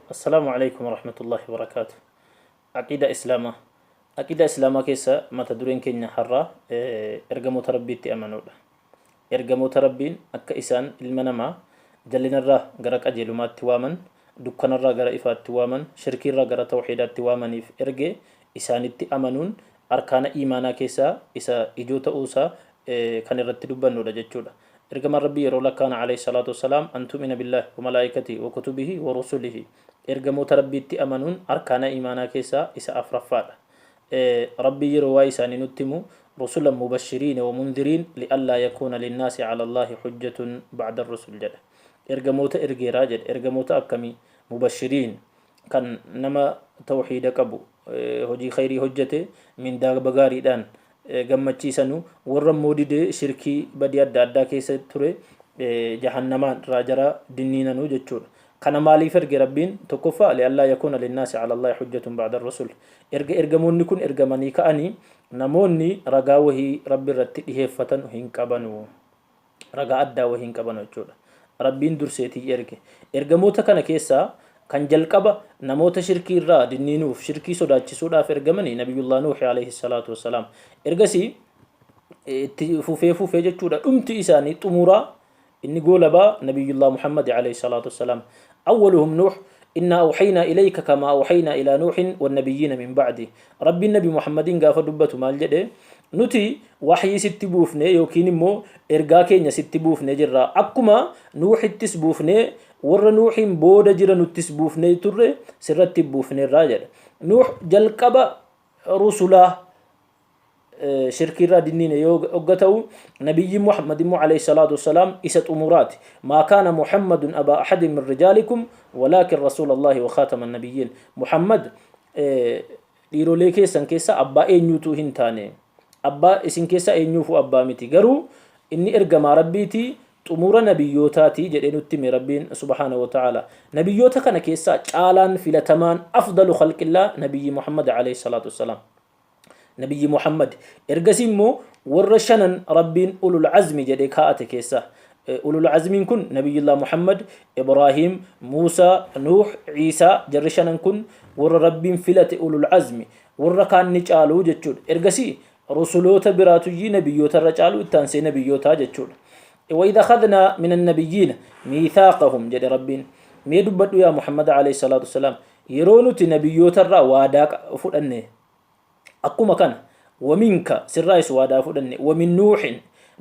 Assalaamu alaikum warahmatullahi wabarakaatu. Aqiida Islaamaa. Aqiida Islaamaa keessa mata dureen keenya har'aa ergamoota Rabbiitti amanuudha. Ergamoota Rabbiin akka isaan ilma namaa jallinarraa gara qajeelumaatti waaman, dukkanarraa gara ifaatti waaman, shirkiirraa gara tawhiidaatti waamaniif erge isaanitti amanuun arkaana iimaanaa keessaa isa ijoo ta'uusaa kan irratti dubbannuudha jechuudha. Ergamaan Rabbii yeroo lakkaa'an alayhi salaatu wassalaam an tu'mina billaahi wa malaa'ikatihi wa kutubihi wa rusulihi. Ergamoota Rabbiitti amanuun arkaana iimaanaa keessaa isa afraffaadha. Rabbiin yeroo waa'ee isaanii nutti himu rusulan mubashiriina wa mundiriin li'allaa yakuuna linnaasi ala Allaahi hujjatun ba'da rusul jedha. Ergamoota ergeeraa jedha. Ergamoota akkamii? Mubashiriin kan nama tawhiida qabu hojii khayrii hojjete mindaa gaariidhaan gammachiisanu, warra immoo didee shirkii badii adda addaa keessa ture jahannamaan irraa jara dinniinanuu jechuudha. Kana maaliif erge Rabbiin? Tokkoffaa, li'allaa yakuuna linnaasi ala Allaahi hujjatun ba'da rusul. Erga ergamoonni kun ergamanii ka'anii namoonni ragaa wahii Rabbi irratti dhiheeffatan hin qabanu. Ragaa addaa wahii hin qabanu jechuudha. Rabbiin durseetii erge. Ergamoota kana keessaa kan jalqaba namoota shirkii irraa dinniinuuf, shirkii sodaachisuudhaaf ergamanii Nabiyullah Nuuhi alayhi salaatu wassalaam. Ergasii itti fufee fufee jechuudha, dhumti isaanii xumuraa inni goolabaa Nabiyullah Muhammad alayhi salaatu wassalaam. Awwaluhum Nuuh, innaa awhaynaa ilayka kamaa awhaynaa ilaa Nuuhin wannabiyyiina min ba'di. Rabbiin Nabi Muhammadiin gaafa dubbatu maal jedhe? Nuti wahyii sitti buufne yookiin immoo ergaa keenya sitti buufne jirra. Akkuma Nuuhittis buufne, warra Nuuhiin booda jiranuttis buufnee turre sirratti buufneerra jedha. Nuuh jalqaba rusulaa shirkiirraa dinniine yoo ogga ta'u, nabiyyiin Muhammad immoo alayhi salaatu wassalaam isa xumuraati. Maa kaana Muhammadun abaa ahadin min rijaalikum walaakin rasuulallahi wa khaatama nabiyyiin. Muhammad dhiirolee keessan keessaa abbaa eenyuutuu hin taane. Abbaa isin keessaa eenyuufuu abbaa miti. Garuu inni ergamaa Rabbiiti, xumura nabiyyootaati jedhee nutti hime Rabbiin subhaanahu wa ta'ala. Nabiyyoota kana keessaa caalaan filatamaan afdalu khalqillaa nabiyyi Muhammad alayhi salaatu wassalaam. Nabiyyi Muhammad ergasii immoo warra shanan Rabbiin ulul azmi jedhee kaa'ate keessaa. Ulul azmiin kun Nabiyyullah Muhammad, Ibraahim, Muusaa, Nuuh, Iisaa, jarri shanan kun warra Rabbiin filate, ulul azmi, warra kaan ni caalu jechuudha. Ergasii rusuloota biraatuyyii nabiyyoota irra caalu, itti aansee nabiyyootaa jechuudha. وإذا أخذنا من النبيين ميثاقهم jedhe Rabbiin. Mee dubbadhu yaa Muhammad alayhi salaatu wassalaam, yeroo nuti nabiyyoota irraa waadaa fudhanne, akkuma kana ومنك sirraayis waadaa fudhanne, ومن نوح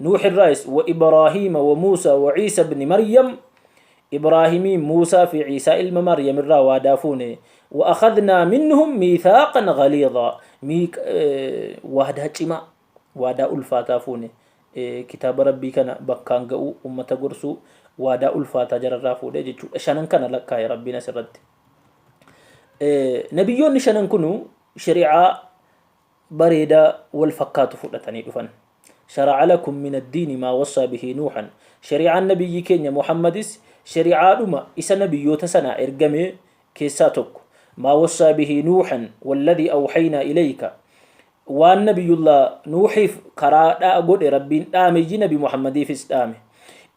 nuux irraayis, وإبراهيم وموسى وعيسى ابن مريم, Ibraahimii, Muusaa fi Ciisaa ilma Maryam irraa waadaa fuune, وأخذنا منهم ميثاقا غليظا, waadaa cimaa, waadaa ulfaataa fuune. Kitaaba Rabbii kana bakkaan ga'uu, ummata gorsuu, waadaa ulfaataa jararraa fuudhee jechuudha. Shanan kana lakkaa'e Rabbiin asirratti. Nabiyyoonni shanan kunu shari'aa bareedaa wal fakkaatu fudhatanii dhufan. شرع لكم من الدين ما وصى به نوحا. Shari'aan nabiyyi keenya Muhammadis shari'aadhuma isa nabiyyoota sanaa ergame keessaa tokko. ما وصى به نوحا والذي أوحينا إليك, waan nabiyullah Nuuxiif karaa dhaa godhe Rabbiin dhaameyyi nabi Muhammadiifis dhaame.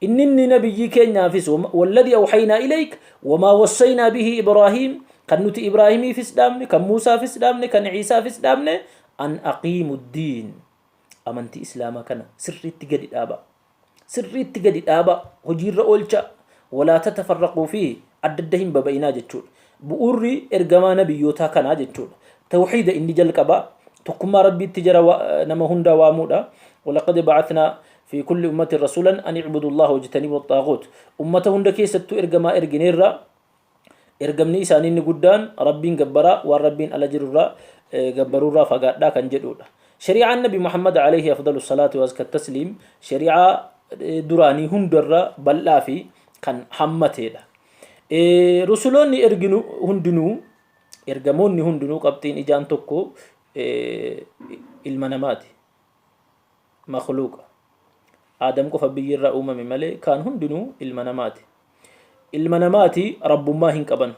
Inni nabiyyii keenyaafis والذي أوحينا إليك وما وصينا به إبراهيم, kan nuti Ibraahimiifis dhaamne, kan Muusaafis dhaamne, kan Ciisaafis dhaamne, أن أقيموا الدين, amantii Islaamaa kana sirriitti gadi dhaaba, sirriitti gadi dhaaba, hojiirra oolcha, ولا تتفرقوا فيه, adda adda hin baba'inaa jechuudha. Bu'uurri ergamaa nabiyyootaa kanaa jechuudha. Tawxiida inni jalqabaa tokkummaa Rabbiitti jara nama hundaa waamuudha. ولقد بعثنا في كل أمة رسولا أن اعبدوا الله واجتنبوا الطاغوت. Ummata hunda keessattuu ergamaa ergineerra, ergamni isaanii inni guddaan Rabbiin gabbaraa, waan Rabbiin ala jirurraa gabbaruurraa fagaadhaa kan jedhudha. Shari'aan nabi Muhammad عليه أفضل الصلاة وأزكى التسليم shari'aa duraanii hundarra bal'aa fi kan hammateedha. Rusuloonni erginu hundinuu, ergamoonni hundinuu, qabxiin ijaan tokko ilma namaati. Makhluuqa. Aadam qofa biyyirraa uumame malee kaan hundinuu ilma namaati. Ilma namaati, rabbummaa hin qaban.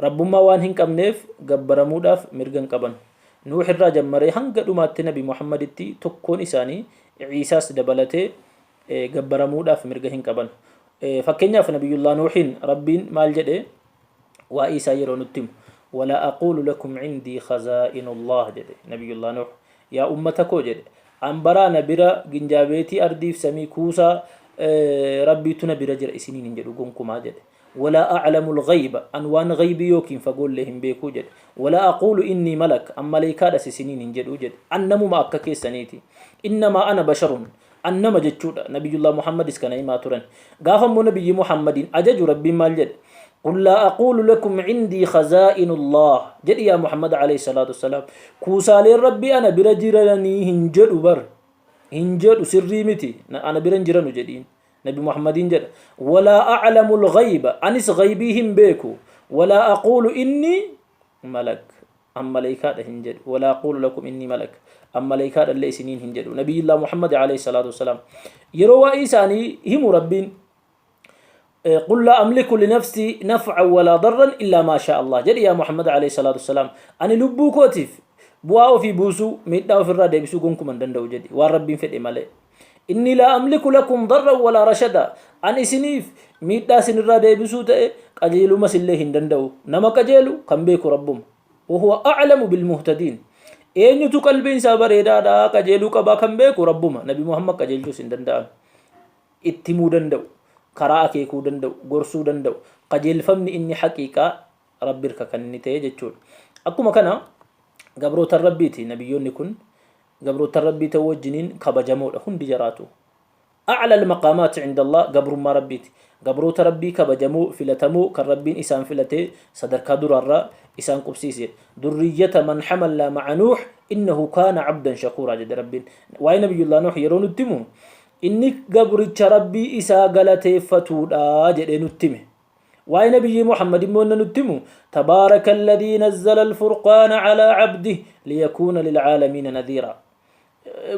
Rabbummaa waan hin qabneef gabbaramuudhaaf mirga hin qaban. Nuux irraa jammaree hanga dhumaatti nabi Muhammaditti tokkoon isaanii, Ciisaas dabalatee, gabbaramuudhaaf mirga hin qaban. Fakkeenyaaf, nabiyullah Nuuxiin Rabbiin maal jedhe? Waa'ee isaa yeroo nutti himu, walaa aquulu lakum cindii khazaa'inullah jedhe Nabiyullah Nuh. Yaa ummata koo jedhe, an baraa na bira ginjaabeetii ardiif samii kuusaa Rabbiitu na bira jira isiniin hin jedhu gonkumaa jedhe. Walaa a'lamu al-ghayba, an waan ghaybii yookiin fagoollee hin beekuu jedhe. Walaa aquulu innii malak, an maleykaadhas isiniin hin jedhuu jedhe. An namuma akka keessaniiti. Innamaa ana basharun, an nama jechuudha. Nabiyyullah Muhammadis kana himaa turan. Gaafa immoo Nabiyyi Muhammadiin ajaju Rabbiin maal jedhe? Qul laa aquulu lakum cindii khazaa'inullah, jedhi yaa Muhammad alayhi salaatu wassalaam, kuusaaleen Rabbii ana bira jiranii hin jedhu bar. Hin jedhu, sirrii miti, ana bira hin jiranu jedhiin. Nabi Muhammadiin jedha. Walaa a'lamu al-ghayba, anis ghaybii hin beeku. Walaa aquulu innii malak, an maleykaadha hin jedhu. Walaa aquulu lakum innii malak, an maleykaadha illee isiniin hin jedhu. Nabiyyullah Muhammad alayhi salaatu wassalaam yeroo waa'ee isaanii himu Rabbiin, qul laa amliku linafsii naf'an walaa darran illaa maa shaa Allah jedhi yaa Muhammad alayhi salaatu wassalaam, ani lubbuu kootiif bu'aa ofii buusuu, miidhaa ofirraa deebisuu gonkuma hin danda'u jedhi, waan Rabbiin fedhe malee. Inni laa amliku lakum darran walaa rashada, an isiniif miidhaa isinirraa deebisuu ta'e qajeelumas illee hin danda'u. Nama qajeelu kan beeku Rabbuma. Wahuwa a'lamu bilmuhtadiin, eenyutu qalbiin isaa bareedaadha, qajeeluu qabaa kan beeku Rabbuma. Nabi Muhammad qajeelchuus hin danda'an, itti himuu danda'u, karaa akeekuu danda'u, gorsuu danda'u. Qajeelfamni inni haqiiqaa Rabbi irka kan inni ta'e jechuudha. Akkuma kana gabrootan Rabbiiti nabiyyoonni kun. Gabroottan Rabbii ta'uu wajjiniin kabajamoodha hundi jaraatu. A'la al-maqaamaati cinda Allah gabrummaa Rabbiiti. Gabroota Rabbii kabajamoo, filatamoo, kan Rabbiin isaan filatee sadarkaa duraarra isaan qubsiise. Durriyyata man hamalnaa ma'a Nuuh innahu kaana abdan shakuuraa jedhe Rabbiin. Waa'ee Nabiyyullah Nuuh yeroo nutti himu, inni gabricha Rabbii isaa galateeffatuudha jedhee nutti hime. Waa'ee Nabiyyii Muhammad immoo inni nutti himu, tabaaraka alladhii nazzala alfurqaana calaa cabdih liyakuuna lilcaalamiina nadhiira.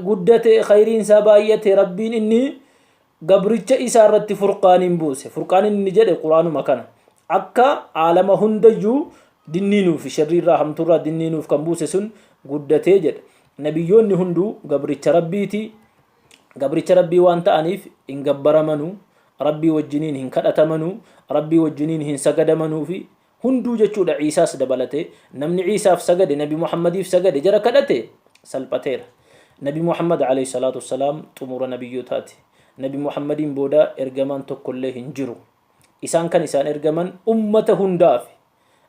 Guddate, khayriin isaa baay'ate Rabbiin inni gabricha isaa irratti furqaaniin buuse. Furqaaniin inni jedhe Quraanuma kana. Akka aalama hundayyuu dinniinuuf, sharriirraa, hamtuurraa dinniinuuf kan buuse sun guddatee jedha. Nabiyyoonni hunduu gabricha Rabbiiti. Gabricha Rabbii waan ta'aniif hin gabbaramanu, Rabbii wajjiniin hin kadhatamanu, Rabbii wajjiniin hin sagadamanuufi hunduu jechuudha, Iisaas dabalatee. Namni Iisaaf sagade, Nabi Muhammadiif sagade, jara kadhate salphateera. Nabi Muhammad alayhi salaatu wassalaam xumura nabiyyootaati. Nabi Muhammadiin booda ergamaan tokkollee hin jiru. Isaan kan isaan ergaman ummata hundaafi.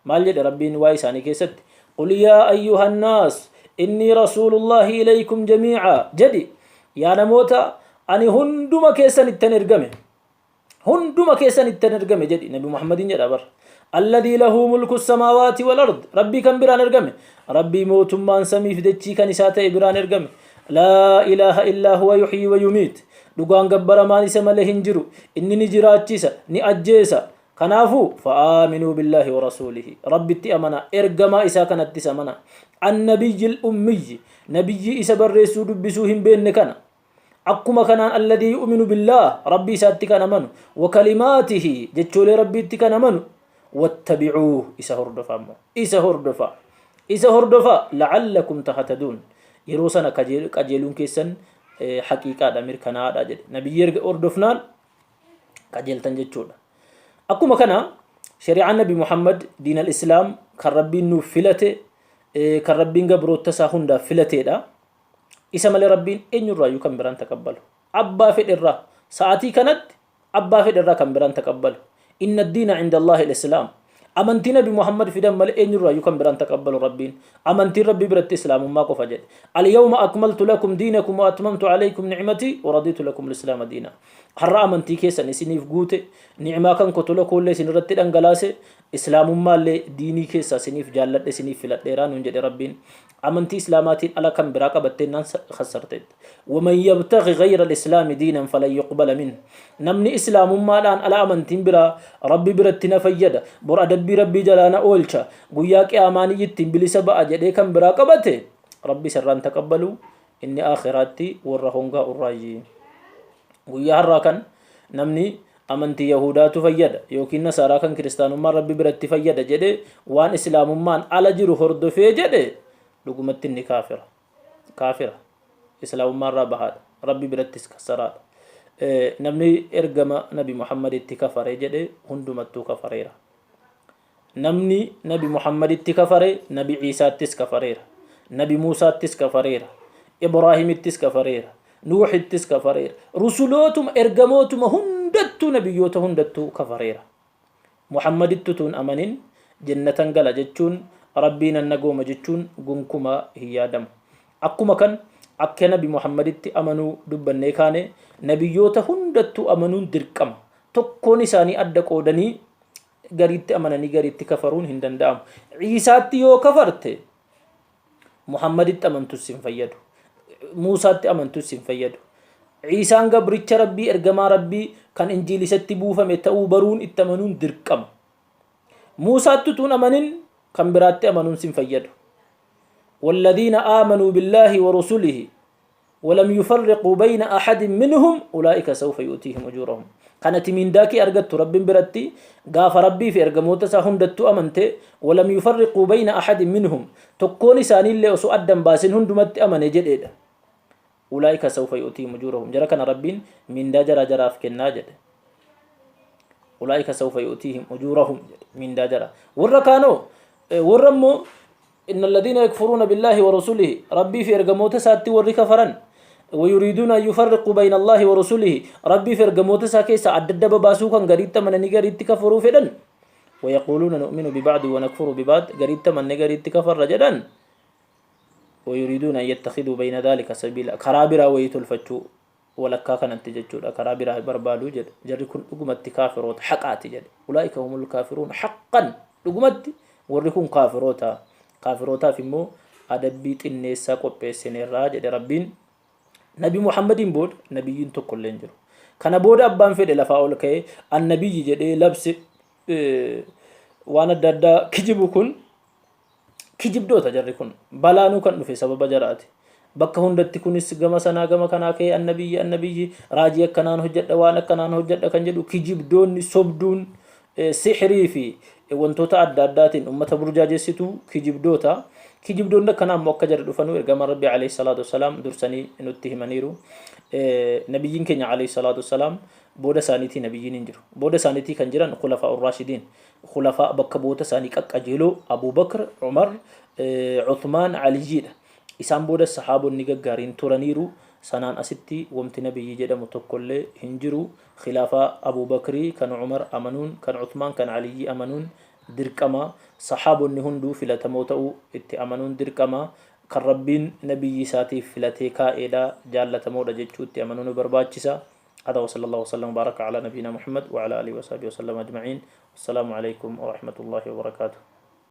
Maal jedhe Rabbiin waa'ee isaanii keessatti? Qul yaa ayyuhan naas innii rasuulullaahi ilaykum jamii'a jedhi, yaa namoota, ani hunduma keessan ittan ergame. Hunduma keessan ittan ergame jedhi Nabi Muhammadiin jedha bar. Alladhii lahu mulku samaawaati wal ard, Rabbii kan biraan ergame. Rabbii mootummaan samiif dachii kan isaa ta'e biraan ergame. Laa ilaaha illaa huwa yuhyii wa yumiit. Dhugaan gabbaramaan isa malee hin jiru. Inni ni jiraachisa, ni ajjeesa. Kanaafuu, fa'aaminuu billaahi wa rasuulihi, Rabbitti amanaa, ergamaa isaa kanattis amanaa. Annabiyyil ummiyyi, nabiyyii isa barreessuu dubbisuu hin beenne kana. Akkuma kanaan alladhii yu'minu billaah, Rabbii isaatti kan amanu, wa kalimaatihi, jechoolee Rabbiitti kan amanu, wattabi'uuh, isa hordofaa immoo. Isa hordofaa. Isa hordofaa, la'allakum tahataduun. Yeroo sana qajeeluun keessan haqiiqaadha, mirkanaa'aadha jedhe. Nabiyyii erga hordofnaan qajeeltan jechuudha. Akkuma kana shari'aan Nabi Muhammad, diin al-Islaam kan Rabbiin nuuf filate, kan Rabbiin gabroota isaa hundaaf filateedha. Isa malee Rabbiin eenyurraayyuu kan biraan taqabbalu. Abbaa fedherraa sa'aatii kanatti abbaa fedherraa kan biraan taqabbalu. Inna diina cinda Allaahi al-Islaam. Amantii Nabi Muhammad fidan malee eenyurraayyuu kan biraan taqabbalu Rabbiin. Amantiin Rabbii biratti Islaamummaa qofa jedhe. Al-yawma akmaltu lakum diinakum wa atmamtu alaykum ni'matii wa raditu lakum al-Islaama diina. Har'a amantii keessan isiniif guute, ni'maa kan koo tola koollee isin irratti dhangalaase, Islaamummaallee diinii keessaa isiniif jaalladhe, isiniif filadheera nuun jedhe Rabbiin. Amantii Islaamaatiin ala kan biraa qabatteennaan khassarteetta. Waman yabtaghi ghayra al-islaami diinan falan yuqbala minhu. Namni Islaamummaadhaan ala amantiin biraa Rabbi biratti na fayyada, bor adabbii Rabbii jalaa na oolcha, guyyaa qiyaamaa ni ittiin bilisa ba'a jedhee kan biraa qabate, Rabbi isarraa hin taqabbalu, inni aakhiraatti warra hongaa'u irraayyi. Guyyaa har'aa kan namni amantii Yahudaatu fayyada yookiin Nasaaraa kan kiristaanummaan Rabbi biratti fayyada jedhee waan Islaamummaan ala jiru hordofee jedhe, dhugumatti inni kaafira. Kaafira. Islaamummaa irraa bahaadha. Rabbi birattis kassaraadha. Namni ergama Nabi Muhammaditti kafare jedhe hundumattuu kafareera. Namni Nabi Muhammaditti kafare Nabi Ciisaattis kafareera. Nabi Muusaattis kafareera. Ibraahimittis kafareera. Nuuhittis kafareera. Rusulootuma ergamootuma hundattuu nabiyyoota hundattuu kafareera. Muhammaditti utuu hin amanin jennatan gala jechuun Rabbii nan nagooma jechuun gonkumaa hin yaadamu. Akkuma kan akka Nabi Muhammaditti amanuu dubbannee kaane nabiyyoota hundattuu amanuun dirqama. Tokkoon isaanii adda qoodanii gariitti amananii gariitti kafaruun hin danda'amu. Ciisaatti yoo kafarte Muhammaditti amantus hin fayyadu. Muusaatti amantus hin fayyadu. Ciisaan gabricha Rabbii ergamaa Rabbii kan Injiil isatti buufame ta'uu baruun itti amanuun dirqama. Muusaatti utuu hin amanin kan biraatti amanuun sin fayyadu. والذين آمنوا بالله ورسله ولم يفرقوا بين أحد منهم أولئك سوف يؤتيهم أجورهم. Kanati mindaa kee argattu Rabbiin biratti gaafa Rabbii fi ergamoota isaa hundattuu amante, ولم يفرقوا بين أحد منهم, tokkoon isaaniillee osoo addan baasin hundumatti amane jedheedha. أولئك سوف يؤتيهم أجورهم, jara kana Rabbiin mindaa jara jaraaf kennaa jedhe. أولئك سوف يؤتيهم أجورهم jedhe, mindaa jara. Warra kaanoo, warra immoo إن الذين يكفرون بالله ورسله, Rabbii fi ergamoota isaatti warri kafaran, ويريدون أن يفرقوا بين الله ورسله, Rabbii fi ergamoota isaa keessa adda adda babaasuu kan gariitti amananii gariitti kafaruu fedhan, ويقولون نؤمن ببعض ونكفر ببعض, gariitti amannee gariitti kafarra jedhan, ويريدون أن يتخذوا بين ذلك سبيلا, karaa biraa wayii tolfachuu walakkaa kanatti jechuudha, karaa biraa barbaaduu jedhe. Jarri kun dhugumatti kaafiroota haqaati jedhe. أولئك هم الكافرون حقا, dhugumatti warri kun kaafiroota. Kaafirootaaf immoo adabbii xinneessaa qopheessineerraa jedhe Rabbiin. Nabi Muhammadiin booda nabiyyiin tokko illee hin jiru. Kana booda abbaan fedhe lafaa ol ka'ee annabiyyi jedhee labse waan adda addaa kijibu kun kijibdoota. Jarri kun balaanuu kan dhufe sababa jaraati. Bakka hundatti kunis gama sanaa gama kanaa ka'ee annabiyyi annabiyyi raajii akkanaan hojjedha, waan akkanaan hojjedha kan jedhu, kijibdoonni sobduun sixirii fi wantoota adda addaatiin ummata burjaajessitu kijibdoota. Kijibdoonni akkanaa immoo akka jara dhufanuu ergama Rabbii عليه الصلاة والسلام dursanii nutti himaniiru. Nabiyyiin keenya عليه الصلاة والسلام booda isaaniitii nabiyyiin hin jiru. Booda isaaniitii kan jiran خلفاء الراشدين, khulafaa bakka bu'oota isaanii qaqqajeeloo, Abu Bakr, Umar, Uthmaan, Aliyyiidha. Isaan booda sahaabonni gaggaariin turaniiru. Sanaan asitti wanti nabiyyi jedhamu tokkollee hin jiru. Khilaafaa Abu Bakrii kan Umar amanuun, kan Uthmaan, kan Aliyyi amanuun dirqama. Sahaabonni hunduu filatamoo ta'uu itti amanuun dirqama. Kan Rabbiin nabiyyi isaatiif filatee kaa'eedha, jaallatamoodha jechuu itti amanuu nu barbaachisa. هذا وصلى الله وسلم وبارك على نبينا محمد وعلى آله وصحبه وسلم أجمعين. والسلام عليكم ورحمة الله وبركاته.